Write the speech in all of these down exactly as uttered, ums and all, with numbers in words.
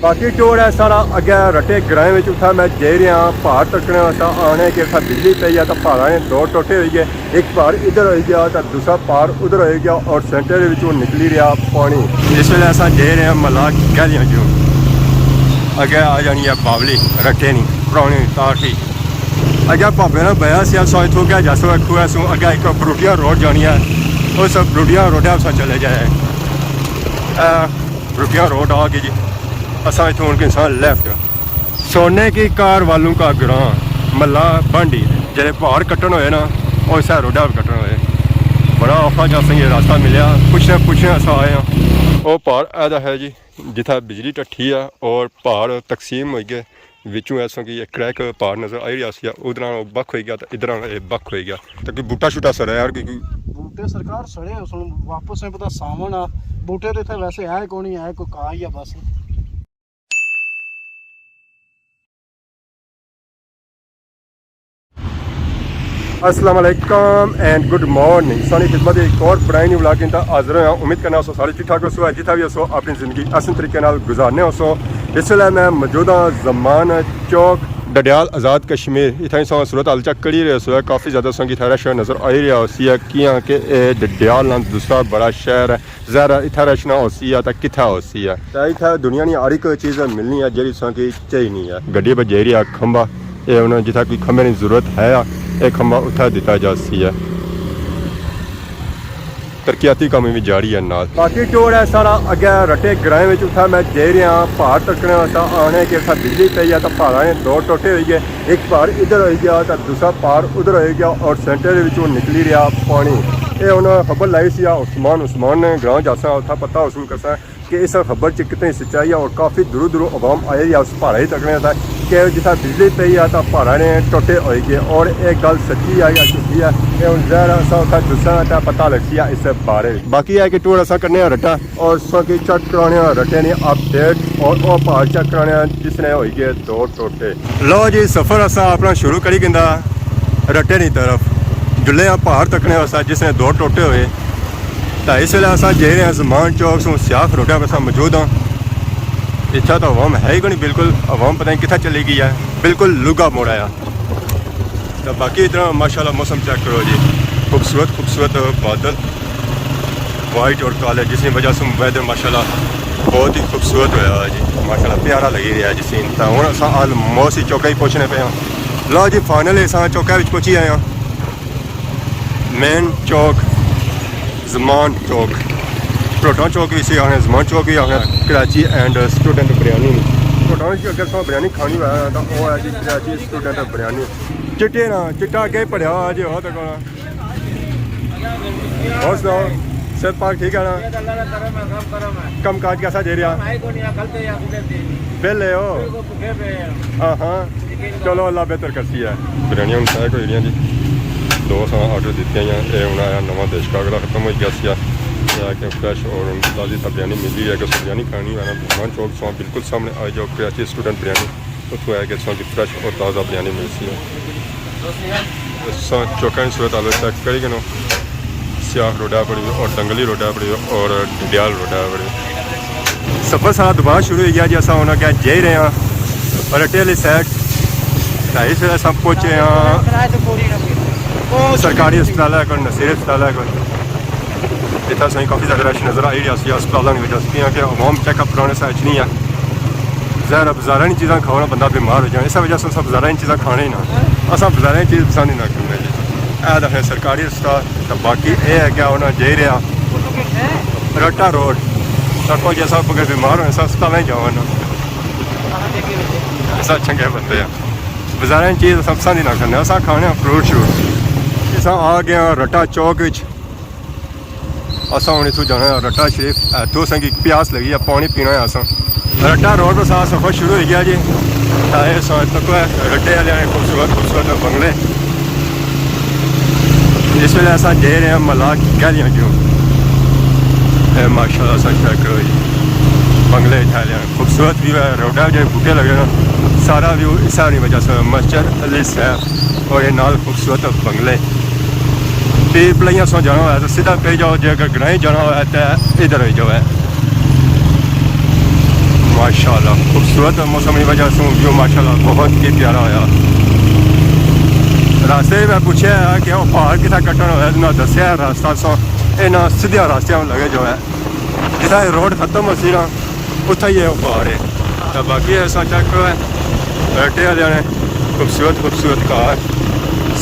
باقی ٹور ہے سارا اگے رٹے گرائیں وچ، اتھا میں جائی رہیا ہاں پہاڑ تکنے واسطے۔ آنے کہ اتھا بجلی پئی ہے تاں پہاڑاں نے دو ٹوٹے ہوئی گئے، ایک پہاڑ ادھر ہوئی گیا تاں دوسرا پہاڑ ادھر ہوئی گیا، اور سینٹر وچوں نکلی رہیا پانی۔ اس ویلے اساں جائی رہے ہاں ملاح گہلیاں کیوں، اگے آ جانی ہے باولی رٹے نی پرانی تاٹھی۔ اگے بھابے نے بیا سی، اساں اتھوں گیا جاسو کھوہ سوں اگے ایک بروٹیاں روڈ جانی ہے، اس بروٹیاں روڈ اساں چلے جائے۔ اے بروٹیاں روڈ آ گئی جی، اساں اتھوں ہن گھنساں لیفٹ۔ سونے کی کار والوں کا گراں، ملاح بانڈی، جڑے پہاڑ کٹن ہوئے نا، او اسے روڈا پر کٹن ہوئے۔ بڑا اوکھا جا سنگی راستہ ملیا، پچھنے پچھنے اساں آئے ہاں۔ او پہاڑ ایدا ہے جی، جتھا بجلی ٹٹھی ہے اور پہاڑ تقسیم ہوئی گئے، وچوں ایساں کی ایک کریک پہاڑ نظر آئی رہیا سی، ادھراں او بک ہوئی گیا تے ادھراں اے بک ہوئی گیا۔ تے کوئی بوٹا شوٹا سڑیا یار، کوئی، کوئی بوٹے سرکار سڑے، اس نوں واپس نہیں پتا ساون آ، بوٹے تے اتھے ویسے ہے کونی، ہے کوئی کاں ہی آ بس۔ السلام علیکم اینڈ گڈ مارننگ۔ سانی خدمت ایک اور برائے نیو ولاگ انتا حاضر ہویا۔ امید کرنا سو سارے ٹھیک ٹھاک ہو سو، جتھا بھی ہو سو اپنی زندگی احسن طریقے نال گزارنے ہو سو۔ اس ویلے میں موجود ہاں زمان چوک، ڈڈیال آزاد کشمیر۔ اتھاں سو صورت حال چیک کری رہے سو، کافی زیادہ سنگی تھا رش نظر آئی رہا ہو سی ہے، کیاں کہ اے ڈڈیال نال دوسرا بڑا شہر ہے۔ ظاہر ہے اتھا رش نہ ہوسی ہے تاں کتھا ہوسی ہے؟ تاں اتھا دنیا نی ہر ایک چیز ملنی ہے جیڑی تساں کی چاہینی ہے۔ گڈی پر جائی رہی ہے کھمبا، اے ہن جتھا کوئی کھمبے نی ضرورت ہے، اے کھمبا اتھا دتا جاسی ہے۔ ترقیاتی کم وی جاری ہے نال۔ باقی ٹور ہے سارا اگے رٹے گرائیں وچ، اتھا میں جائی رہیا ہاں پہاڑ تکنے واسطے۔ آنے کہ اتھا بجلی پئی ہے تاں پہاڑاں نے دو ٹوٹے ہوئی گئے۔ ایک پہاڑ ادھر ہوئی گیا تے دوسرا پہاڑ ادھر ہوئی گیا اور سینٹر وچوں نکلی رہیا پانی۔ اے انہاں خبر لائی سی عثمان، عثمان نے گراں جاساں اتھا پتہ حاصل کرساں کہ اس خبر چ کتنی سچائی ہے اور کافی دوروں دوروں عوام آئی رہی ہے اس پہاڑے تکنے تھا کہ جتھا بجلی پئی ہے تاں پہاڑاں نے ٹوٹے ہوئی گئے اور اے گل سچی ہے یا جھوٹی ہے، اے ہن ظاہر ہے اساں اتھا جلساں تے پتہ لگسی ہے اس بارے۔ باقی ہے کہ ٹور اساں کرنے آں رٹا اور تساں کی چیک کرانے آں رٹے نی اپڈیٹ اور او پہاڑ چیک کرانے آں جس نے ہوئی گئے دو ٹوٹے۔ لو جی، سفر اساں اپنا شروع کری گھندا رٹے نی طرف۔ جلے آں پہاڑ تکنے واسطے جس نے دو ٹوٹے ہوئے۔ تاں اس ویلے اساں جائی رہے آں زمان چوک سوں سیاخ روڈا پر اساں موجود ہاں۔ اتھا تاں عوام ہے ہی کونی بالکل، عوام پتہ نہیں کتھا چلی گئی ہے، بالکل لگا موڑا آیا۔ تو باقی ادھر ماشاءاللہ موسم چیک کرو جی، خوبصورت خوبصورت بادل، وائٹ اور کالے، جس کی وجہ سے ویدر ماشاءاللہ بہت ہی خوبصورت ہویا ہے جی، ماشاءاللہ پیارا لگی رہیا ہے جی سین۔ تو ہن اساں آلموسٹ ہی چوکا ہی پہنچنے پے ہاں۔ لو جی، فائنلی اساں چوکا وچ پہنچی آئے ہاں، مین چوک، زمان چوک، پروٹون چوک بھی اسی آخنے، زمان چوک بھی آخنے، کراچی اینڈ اسٹوڈنٹ بریانی۔ پروٹون چوک اگر تساں بریانی کھانی ہوئے تو وہ ہے جی کراچی اسٹوڈنٹ بریانی۔ چٹے نا، چٹا اگے پڑیا ہوا جی، ہو تک ہونا۔ اور سناؤ، صحت پاک ٹھیک ہے نا؟ اللہ کا کرم ہے، سب کرم ہے۔ کم کاج کیسا جائی رہیا؟ کم ہے کوئی نہیں، کل تے یا کدھر تے نہیں۔ ویلے ہو؟ بالکل بھوکے پے ہیں۔ ہاں ہاں، چلو اللہ بہتر کرسی ہے۔ بریانی ہن پیک ہوئی رہیاں جی، دو اساں آرڈر دتیاں ہیاں۔ اے ہن آیا نواں دیش کا، اگلا ختم ہوئی گیا سی۔ اے آ کے فریش اور تازی سا بریانی ملی ہے۔ اگر بریانی کھانی ہوئے نا، زمان چوک سواں بالکل سامنے آئی جاؤ، کراچی اسٹوڈنٹ بریانی۔ اتھوں آیا کہ تساں کی فریش اور تازہ بریانی ملسی ہے۔ تساں چوکاں نی صورت حال چیک کری گھنو، سیاخ روڈا پڑی ہوئی اور دنگلی روڈا پڑی ہوئی اور ڈڈیال روڈا پڑی ہوئی۔ سفر سارا دوبارہ شروع ہوئی گیا جی، اساں ہن اگے جائی رہے ہاں رٹے آلی سائیڈ۔ تے اس ویلے اساں پہنچے ہاں سرکاری ہسپتال ہے کول، نصیر ہسپتال ہے کول۔ اتھا سائیں کافی زیادہ رش نظر آئی رہیا سی ہسپتالاں نی وجہ سے، کیونکہ عوام چیک اپ کرانے سا اچ نہیں ہے۔ ظاہر ہے بازاراں نی چیزاں کھاؤ نا بندہ بیمار ہو جائے، اس وجہ سے اساں بازاراں نی چیزاں کھانے ہی نہ۔ اساں بازاراں نی چیز پسند ہی نہ کرنے جی۔ اے تے خیر سرکاری ہسپتال، تے باقی اے ہے کہ انہاں جائی رہیا رٹا روڈ، تاکہ جیسا کوئی بیمار ہوئے سا ہسپتال ہی جاؤ نا۔ ایسا چنگے بندے ہیں۔ بازاراں نی چیز اساں پسند ہی نہ کرنے، اساں کھانے ہیں فروٹ شروٹ۔ اساں آ گئے ہیں رٹا چوک وچ۔ اساں ہن اتھوں جانا ہے رٹا شریف۔ اتھوں اساں کی پیاس لگی ہے، پانی پینا ہے اساں۔ رٹا روڈ پر سارا سفر شروع ہوئی گیا جی۔ تے اساں تکو ہے رٹے آلے نے خوبصورت خوبصورت بنگلے۔ اس ویلے اساں جائی رہے ہیں ملاح گہلیاں کیوں۔ اے ماشاءاللہ اساں چیک کرو جی، بنگلے اتھے آلے نے۔ خوبصورت ویو ہے، روڈا جے بوٹے لگے نا، سارا ویو اسے نی وجہ سے مسجد علی صاحب اور یہ نال خوبصورت بنگلے۔ پیر پلائیاں سو جانا ہوا تو سیدھا پہ جاؤ، جے اگر گرائیں جانا ہوا تو ادھر ہوئی جاؤ ہے۔ ماشاءاللہ، خوبصورت موسم کی وجہ سے ویو ماشاءاللہ بہت ہی پیارا ہویا۔ راستے میں پوچھا ہے کہ وہ پہاڑ کتنا کٹن ہویا، انہاں دسیا ہے راستہ سو، انہاں سیدھا راستے میں لگے جو ہے، جتھا یہ روڈ ختم ہو سی نا، اتھا ہی ہے وہ پہاڑ ہے۔ تو باقی ایسا چیک کرو ہے، رٹے والے نے خوبصورت خوبصورت کار،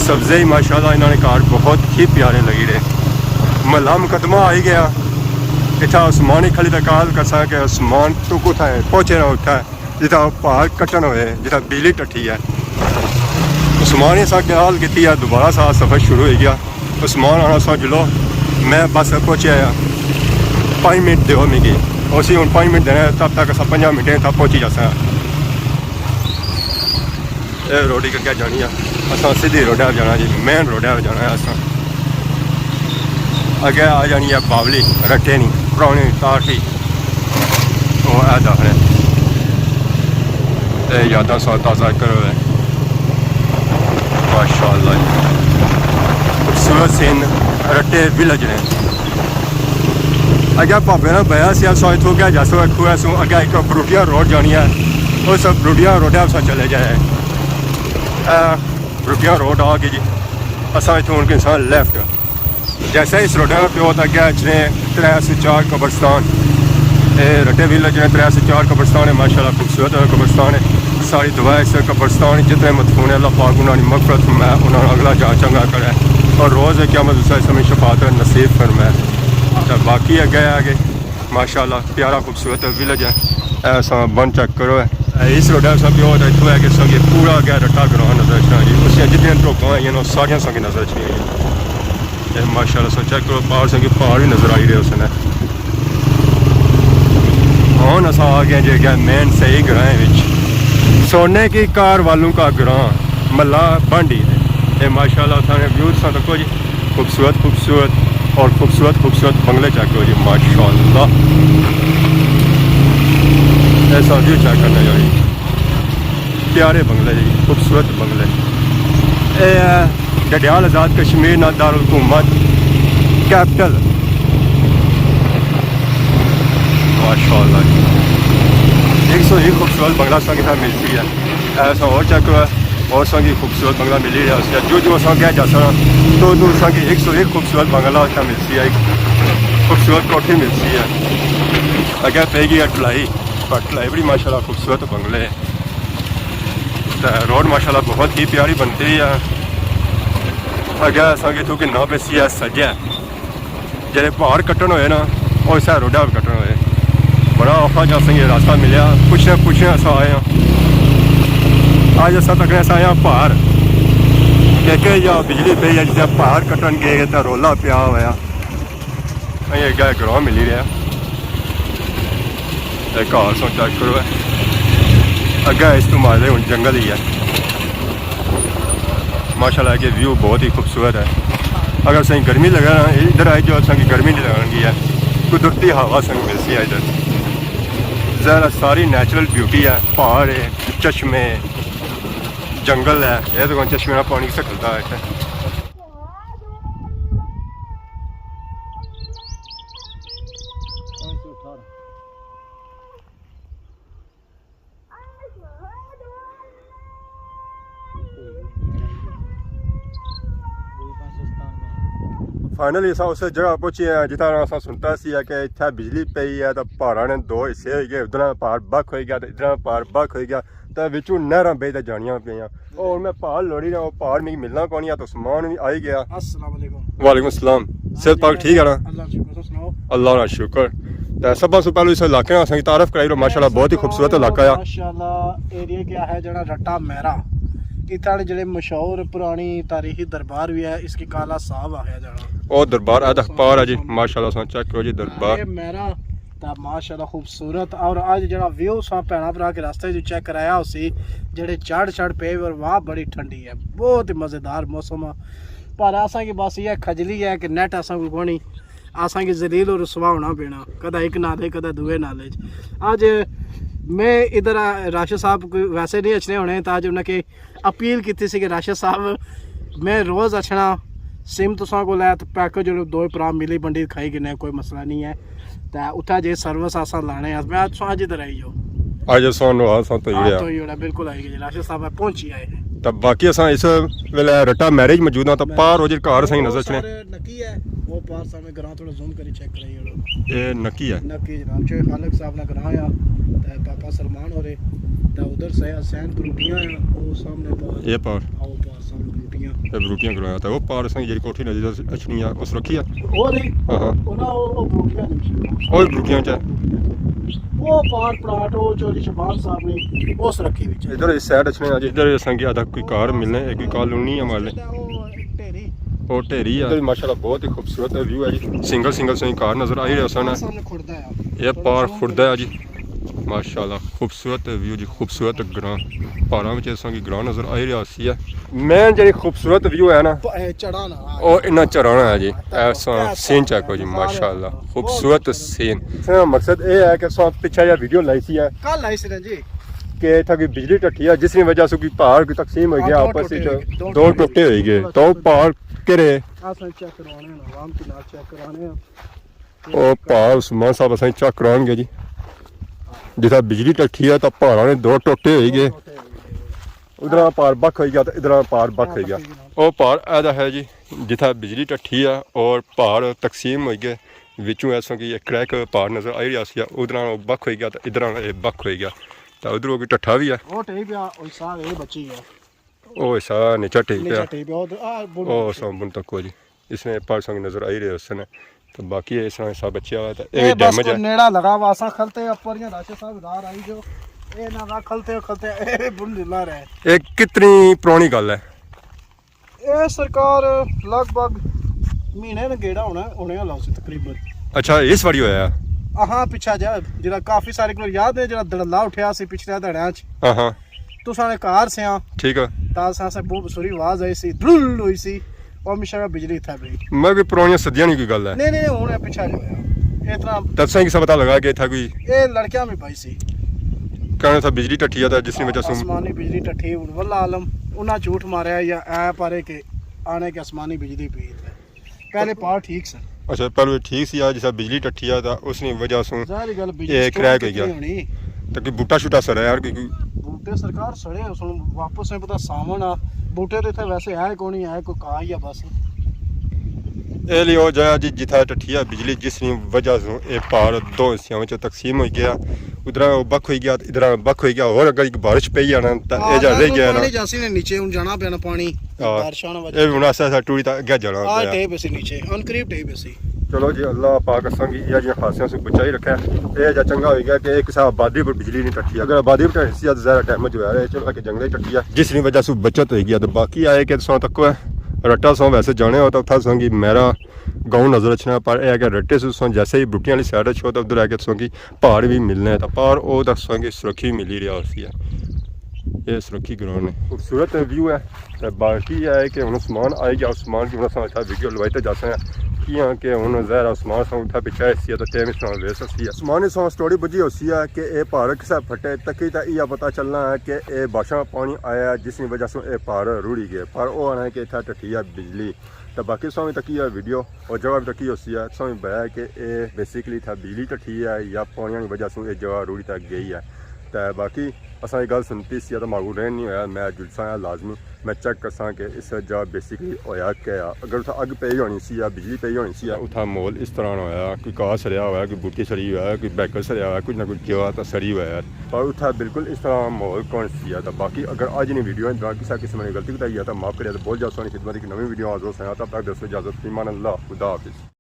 سبزے ہی ماشاءاللہ انہاں نے کار بہت ہی پیارے لگی رہے۔ محلہ مقدمہ آئی گیا۔ اتھا عثمان ہی کھلی تے کال کرساں کہ عثمان تو کتھا ہے؟ پہنچے نا اتھا جتھا پہاڑ کٹن ہوئے، جتھا بجلی ٹٹی ہے۔ عثمان ہی اساں کال کیتی ہے، دوبارہ سا سفر شروع ہوئی گیا۔ عثمان آنا سا جلو، میں بس پہنچیا ہاں، پانچ منٹ دیو میکی۔ اسی ہن پانچ منٹ دینے، تب تک اساں پنجاں منٹیں تک پہنچی جاساں۔ اے روڈ ہی اگے جانی ہے، اساں سیدھی روڈا پر جانا جی، مین روڈا پر جانا ہے اساں۔ اگے آ جانی ہے باولی، رٹے نی، پرانی تاٹھی۔ او اے داخل ہے۔ اے یاداں سا تازہ کرو ہے۔ ماشاءاللہ جی۔ خوبصورت سین رٹے ویلج نے۔ اگے بابے نا بیا سی، اساں اتھوں گیا جاسو کھوہ سوں اگے ایک بروٹیا روڈ جانی ہے، اس بروٹیا روڈا اساں چلے جائے۔ اے بروٹیا روڈ آ گئی جی، اساں اتھوں ہن گھنساں لیفٹ۔ جیسے اس روڈا پہ پیو تاں اگے اچھنے ترے سے چار قبرستان۔ اے رٹے ویلج نے ترے سے چار قبرستان ہے، ماشاءاللہ خوبصورت قبرستان ہے۔ ساری دعا ہے اس قبرستان جتنے مدفون ہیں، اللہ پاک انہاں دی مغفرت فرمائے، انہاں نا اگلا جا چنگا کرے اور روز قیامت اس اساں شفاعت نصیب فرمائے۔ تے باقی اگے آگے ماشاءاللہ پیارا خوبصورت ویلج ہے۔ اے اساں بن چیک کرو ہے۔ اے اس روڈا اساں پیو تاں اتھوں ہے کہ اساں کی پورا اگے رٹا گراں نظر اچھنا جی، اس جتنے ٹوکاں ہیں نا ساریاں اساں کی نظر اچھنی ہیں۔ اے ماشاءاللہ اساں چیک کرو، پہاڑ اساں کی پہاڑ بھی نظر آئی رہے اس نے۔ ہن اساں آ گئے جے گئے مین صحیح گراں وچ، سونے کی کار والوں کا گراں، محلہ بانڈی ہے۔ اے ماشاءاللہ اتھاں نے ویو تساں تکو جی، خوبصورت خوبصورت اور خوبصورت خوبصورت بنگلے چیک کرو جی، ماشاءاللہ۔ ایسا ویو چیک کرنا جی، پیارے بنگلے جی، خوبصورت بنگلے۔ اے ہے ڈڈیال آزاد کشمیر نا دارالحکومت، کیپٹل۔ ماشاءاللہ جی، ایک سو ایک خوبصورت بنگلہ اساں کی اتھا ملسی ہے۔ ایسا اور چیک کرو، اور اساں کی خوبصورت بنگلہ ملی رہیا اس، جو جو اساں کہہ جاساں تو تو اساں کی ایک سو ایک خوبصورت بنگلہ اتھا ملسی ہے، ایک خوبصورت کوٹھی ملسی ہے۔ اگے پے گئی ہے ٹلائی، پر ٹلائی بڑی ماشاءاللہ خوبصورت بنگلے ہے۔ تے روڈ ماشاءاللہ بہت ہی پیاری بنتی ہے۔ اگے اساں کی اتھوں گھننا پیسی ہے سجے، جیڑے پہاڑ کٹن ہوئے نا، او اسے روڈا پر کٹن ہوئے۔ بڑا اوکھا جا اساں کی راستہ ملیا، پچھنے پچھنے اساں آئے ہاں۔ اج اساں تکنے اساں آئے ہاں پہاڑ، کہ کہ یا بجلی پئی ہے، جتھے پہاڑ کٹن گئے تے رولا پیا ہویا۔ اے اگے گراں ملی رہیا۔ اے گھر سو چیک کرو، اگے اس تو مارے ہن جنگل ہی ہے۔ ماشاءاللہ کہ ویو بہت ہی خوبصورت ہے۔ اگر اساں کی گرمی لگا نا، ادھر آئی جاؤ، اساں کی گرمی نہیں لگن گی ہے، قدرتی ہوا اساں کی ملسی ہے ادھر۔ ظاہر ہے ساری نیچرل بیوٹی ہے، پہاڑ ہے، چشمے، جنگل ہے۔ اے تو چشمے نا پانی کسے کھلتا ہے اتھے۔ فائنلی اساں اس جگہ پہنچی ہیں جتھاں اساں سنتا سی کہ اتھا بجلی پئی ہے، تو پہاڑاں نے دو حصے ہوئی گئے، ادھر پہاڑ بک ہوئی گیا، تو ادھر پہاڑ بک ہوئی گیا، تو وچوں نہراں بہی تے جانیاں پئیاں۔ اور میں پہاڑ لوڑی رہا، وہ پہاڑ مجھے ملنا کونی ہے، تو عثمان بھی آئی گیا۔ السلام علیکم۔ وعلیکم السلام۔ ہاں صحت جی، پاک ٹھیک ہے نا؟ اللہ کا شکر، تساں سناؤ؟ اللہ کا شکر۔ تے سب سے پہلے اس علاقے نا اساں کی تعارف کرائی رو، ماشاءاللہ بہت ہی خوبصورت علاقہ ہے۔ ماشاءاللہ، ایریا کیا ہے جڑا رٹا میرا، اتھاں دے جڑے مشہور پرانی تاریخی دربار بھی ہے، اس کی کالا صاحب آخیا جانا۔ او دربار ہے، دربار ہے جی، ماشاءاللہ اساں چیک کرو جی دربار۔ اے میرا تا ماشاءاللہ خوبصورت۔ اور اج جڑا ویو سا بھینا بھرا کے راستے جو چیک کرایا ہو سی، جڑے چڑھ چڑھ پے اور واہ بڑی ٹھنڈی ہے، بہت ہی مزیدار موسم ہے۔ پر اساں کی بس یہ کھجلی ہے کہ نیٹ اساں کو کونی، اساں کی ذلیل و رسوا ہونا پینا، کدا ایک نالے کدا دوئے نالے چ۔ اج میں ادھر آ، راشد صاحب کوئی ویسے نہیں اچھنے ہونے، تا اج انہاں کے اپیل کیتی سی کہ راشد صاحب، میں روز اچھنا، سم تساں کول ہے، تے پیکج جیہڑے دوئے پرا ملی بنڈی کھائی گھنے، کوئی مسئلہ نہیں ہے۔ تے اتھا جے سروس اساں لانے آ، میں تساں اج ادھر آئی جو۔ اج اساں نہا ساں تو ہاں، جڑیا۔ تو ہی ہونا، بالکل آئی گئے جناب، اساں سب پہنچی آئے ہیں۔ تے باقی اساں اس ویلے رٹا میرج موجود ہاں، تے میں پار او جی کار سائیں نظر اچھنے۔ سارے نکی ہے، وہ پار سامنے گراں تھوڑا زوم کری چیک کرائی اوڑو۔ اے نکی ہے۔ نکی جناب، شیخ خالق صاحب نا گراں آ، تے پاپا سلمان ہو رہے، تے ادھر سے حسین بروٹیاں آ، وہ سامنے پار۔ اے پار۔ آؤ پار سامنے بروٹیاں۔ اے بروٹیاں گراں آ، تے وہ پار اساں جڑی کوٹھی نظر اچھنی آ، اس رکھی آ۔ وہ نہیں۔ ہاں ہاں۔ وہ نہ، وہ، وہ بروٹیاں نہیں۔ او بروٹیاں چ۔ وہ پار پلاٹ، وہ چوری شبان صاحب نے، اس رکھی وچ۔ ادھر اس سائیڈ اچھنے آ جی، ادھر اساں کی آدھا کوئی کار ملنے، اے کوئی کالونی ہے مالے۔ وہ ڈھیری۔ وہ ڈھیری ہے۔ ادھر ماشاءاللہ بہت ہی خوبصورت ویو ہے جی، سنگل سنگل سائیں کار نظر آئی رہے سن۔ سامنے کھڑدا ہے۔ یہ پار کھڑدا ہے جی، ماشاءاللہ خوبصورت ویو جی، خوبصورت گراں، پہاڑاں وچ اساں کی گراں نظر آئی رہا سی ہے۔ مین جڑی خوبصورت ویو ہے نا، پ-، اے چڑھانا۔ او انہاں چڑھانا ہے جی۔ ایسا سین چیک کرو جی، ماشاءاللہ، خوبصورت سین۔ اس نا مقصد اے ہے کہ اساں پچھے جا ویڈیو لائی سی ہے۔ کل لائی سی نا جی۔ کہ اتھا کوئی بجلی ٹٹی ہے، جس نی وجہ سے کوئی پہاڑ کوئی تقسیم ہو گیا، ہاں، دو آپس ٹوٹے وچ، ہوئے گئے، دو دو ٹوٹے ہوئے گئے۔ تو پہاڑ کہڑے؟ اساں چیک کروانے ہیں، عوام کے نال چیک کرانے ہیں۔ او پہاڑ عثمان صاحب اساں چیک کران گے جی۔ جتھا بجلی ٹٹی ہے تو پہاڑاں نے دو ٹوٹے ہوئی گئے۔ ادھر پار بکھ ہوئی گیا تو ادھر پار بکھ ہوئی گیا۔ او پار ایدا ہے جی، جتھا بجلی ٹٹی ہے اور پہاڑ تقسیم ہوئی گئے، وچوں ایسا کہ ایک کریک پار نظر آئی رہا سی، ادھر بکھ ہوئی گیا تو ادھر بکھ ہوئی گیا۔ تو ادھر کوئی ٹٹھا بھی ہے۔ وہ ٹہی پیا، وہ سارے بچی گیا۔ او حصہ نیچا ٹہی پیا۔ نیچا ٹہی پیا، او تے آ بن او تک۔ ساں بن تک ہو جی۔ اس نے پار سنگ نظر آئی رہے اس نے۔ تو باقی اس طرح حصہ بچیا ہوا تے اے اے بس ڈیمیج کوئی ہے۔ نیڑا لگا وا، اساں کھلتے اپر یا راشد صاحب ادھر آئی جو۔ اے نہ نہ کھلتے کھلتے اے بن جلا رہے۔ اے کتنی پرانی گل ہے؟ اے سرکار لگ بھگ مہینے نے گیڑا ہونا، ہونے والا اسی تقریباً۔ اچھا، اس واری ہویا ہے؟ ہاں، پچھا جا، جڑا کافی سارے کو یاد ہے، جڑا دڑلا اٹھیا سی پچھلے دہڑیاں چ۔ ہاں ہاں۔ تساں نے گھر سیاں۔ ٹھیک ہے۔ تاں اساں سے بہت سوری آواز آئی سی، درل ہوئی سی۔ او ہمیشہ کا بجلی اتھا پئی۔ میں کوئی پرانیاں صدیاں نی کوئی گل ہے۔ نہیں، نہیں، نہیں، ہن اے پچھا جو ہویا۔ اتنا تب سے کسا پتہ لگا کہ اتھا کوئی اے لڑکیاں بھی پائی سی۔ کہنے تھا بجلی ٹٹھی ہے تھا جس کی وجہ سے آسمانی بجلی ٹٹھی، ہن واللہ عالم، انہاں جھوٹ ماریا یا اے پارے کہ آنے کہ آسمانی بجلی پئی اتھے۔ پہلے پار ٹھیک سن۔ اچھا، پہلے ٹھیک سی، آج جسا بجلی ٹٹھی آ، تا اس نی وجہ سوں ظاہری گل بجلی اے سٹوری کریک ہوئی گیا۔ کتنی ہونی؟ تے کوئی بوٹا شوٹا سڑا یار، کوئی، کوئی بوٹے سرکار سڑے، اس نوں واپس نہیں پتا ساون آ۔ بوٹے تے اتھے ویسے ہے کونی، ہے کوئی کائی آ بس۔ اے لیو جایا جی، جتھا ٹٹھی آ بجلی، جس نی وجہ سوں اے پار دو حصیاں وچ تقسیم ہوئی گیا۔ ادھر بک ہوئی گیا، ادھر بک ہوئی گیا، اور اگر ایک بارش پئی آنا، تا اے ہاں، جا رہ گیا نا۔ پانی جاسی نے نیچے، ہن جانا پینا پانی۔ ہاں۔ بارشاں نا وجہ۔ اے ہن ایسا ایسا ٹوری تا اگے جانا آ پیا۔ ٹہی پیسی نیچے، ان قریب ٹہی پیسی۔ چلو جی، اللہ پاک اساں کی ایہا جیاں حادثیاں سوں بچائی رکھے۔ اے جا چنگا ہوئی گیا کہ اے کسے آبادی پر بجلی نہیں ٹٹھی۔ اگر آبادی پر ٹٹھی سی، تو زیادہ ڈیمیج ہویا ہے۔ چلو، کہ جنگلے ٹٹھی ہے، جس نی وجہ سوں بچت ہوئی گیا۔ تو باقی آئے کہ تساں تک رٹا سوں ویسے جانے ہو، تو اتھا تساں کی میرا گاؤں نظر اچھنا، پر اے کہ رٹے سوں تساں جیسے ہی بوٹیاں والی سائیڈ اچھو، تو ادھر آ کے تساں کی پہاڑ بھی ملنے ہیں، تو پہاڑ او تساں کی سرخی ملی رہیا ہوسی ہے۔ اے سرخی گراؤنڈ ہے، خوبصورت ویو ہے۔ تے باقی اے ہے کہ ہن عثمان آئی گیا، عثمان کی ہن اساں اتھا ویڈیو لوائی تے جاساں، کیاں کہ ہن ظاہر ہے عثمان ساں اتھا پچھے سی تے ٹائم اس طرح ویسٹ سی ہے۔ عثمان نے ساں سٹوری بجی ہوسی ہے کہ اے پہاڑ کسے پھٹے، تکی تے ایہا پتہ چلنا ہے کہ اے بارشاں پانی آیا ہے، جس نی وجہ سے اے پہاڑ رڑی گئے۔ پر او آنا ہے کہ اتھا ٹٹھی ہے بجلی۔ تے باقی تساں وی تکی ہے ویڈیو، اور جگہ وی تکی ہوسی ہے، تساں وی بیا کہ اے بیسیکلی اتھا بجلی ٹٹھی ہے یا پانیاں نی وجہ سوں اے جگہ روڑی تک گئی ہے۔ تے باقی اساں اے گل سنتی سی تے ماڑے کول رہن نہیں ہویا، میں جلساں آیا لازمی، میں چیک کرساں کہ اس جگہ بیسیکلی ہویا کیا ہے۔ اگر اتھا اگ پئی ہونی سی یا بجلی پئی ہونی سی، اتھا ماحول اس طرح نا ہویا، کوئی گھاہ سڑیا ہویا، کوئی بوٹی سڑی ہویا، کوئی بیکل سڑیا ہویا، کچھ نہ کچھ جگہ تاں سڑی ہویا ہے۔ پر اتھا بالکل اس طرح ماحول کون سی ہے۔ تاں باقی اگر اج نی ویڈیو اندر کسے قسم نی غلطی کوتاہی ہے تاں معاف کریا تے بھول جاؤ، ساں نی خدمت اچ نویں ویڈیو حاضر ہوساں، تب تک دوستو اجازت، فی امان اللہ، خدا حافظ۔